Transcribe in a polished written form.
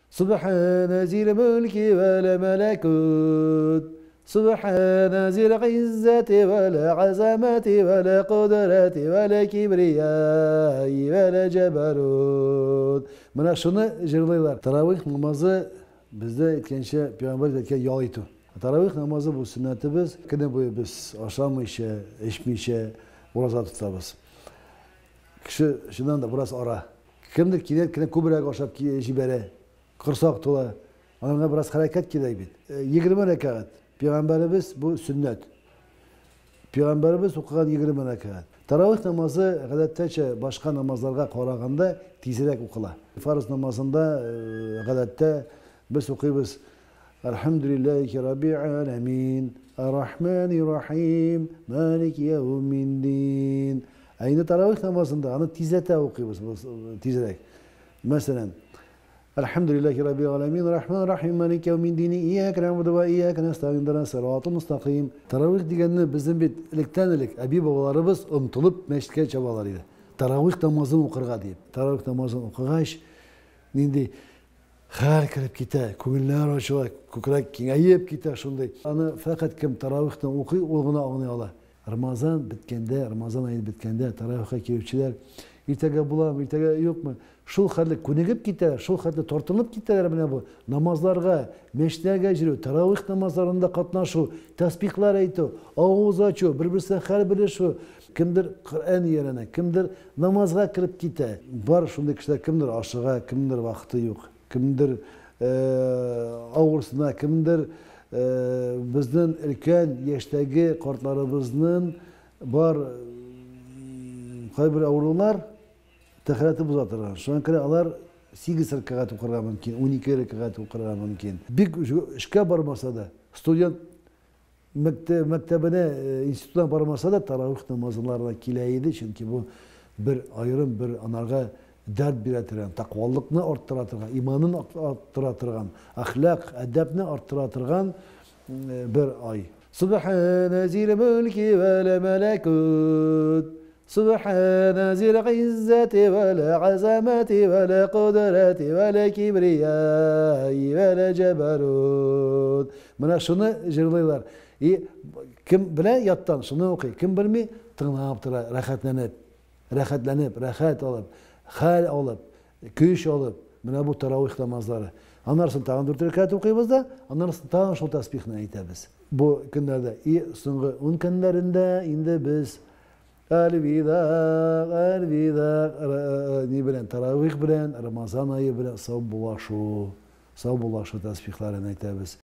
Сөбханә зил мөлки вәл мәләкүт, Сөбханә зил гыйззәти вәл азамәти вәл кодрәти вәл кибрияи вәл җәбәрут. Менә шуны җырлыйлар. Таравих намазы бездә әйткәнчә, пәйгамбәр әйткән ял итү. Таравих намазы бу сөннәтебез. Көне буе без ашамыйча, эчмичә ураза тотабыз. Кеше чыннан да бераз ара. Кемдер кинәт кенә күбрәк ашап җибәрә, корсак тула. Анарга бераз хәрәкәт кирәк бит. 20 рәкәгать. Пәйгамбәребез бу сөннәт. Пәйгамбәребез укыган 20 рәкәгать. Таравих намазы гадәттәчә башка намазларга караганда тизрәк укыла. Фарыз намазында гадәттә без укыйбыз Әлхәмдүлилләһи раббил аләмин, ар-рахмани рахим, малики яумиддин. Ә инде таравих намазында аны тизләтә укыйбыз, тизрәк. Мәсәлән, Әлхәмдүлилләһи раббил аләмин, рахман рахим, малики яумиддин, ияка нәгъбуду ва ияка нәстәгыйн, иһдина сиратал мустакыйм. Таравих дигәнне безнең бит электән элек әби-бабаларыбыз омтылып мәчеткә чабалар иде. Таравих намазын укырга диеп. Таравих намазын укыгач, нинди хәл кереп китә, күңелләр ачыла, күкрәк киңәеп китә шундый. Аны фәкать кем таравихны укый, ул гына аңлый ала. Рамазан беткәндә, Рамазан ае беткәндә таравихка килүчеләр, иртәгә буламы, иртәгә юкмы, шул хәтле күнегеп китәләр, шул хәтле тартынып китәләр менә бу намазларга, мәчетләргә йөрү, таравих намазларында катнашу, тәсбихлар әйтү, авыз ачу, бер-берсенә хәл белешү, кемдер Коръән өйрәнә, кемдер Намазга кереп китә. Бар шундый кешеләр, кемдер ашыга, кемдер вакыты юк, кемдер авырсына, кемдер безнең өлкән яшьтәге картларыбызның бар кайбер авырулар тәһарәте боза торган. Шуңа күрә алар 8 рәкәгать укырга мөмкин, 12 рәкәгать укырга мөмкин. Бик эшкә бармаса да, студент Мәктәбенә, институтына бармаса да, таравих намазларына килә иде, чөнки бу бер аерым бер анарга дәрт бирә торган, тәкъвалыкны арттыра торган, иманын арттыра торган, әхлак, әдәпне арттыра торган бер ай. Субхана зил мөлки вәл мәләкүт, Субхана зил гыйззәти вәл азамати вәл кудрәти вәл кибрияи вәл җәбәрут. Менә шуны җырлыйлар. И кем белә яттан, шуны укый. Кем белми, тыңлап тора, рәхәтләнеп. Рәхәтләнеп, рәхәт алып, хәл алып, көч алып. Менә бу таравих намазлары. Аннан соң тагын дүрт рәкәгать укыйбыз да, аннан соң тагын шул тәсбихне әйтәбез. Бу көннәрдә и соңгы ун көннәрендә инде без Әлвидаг, әлвидаг, ни белән, таравих белән, Рамазан ае белән саубуллашу, саубуллашу тәсбихларын әйтәбез.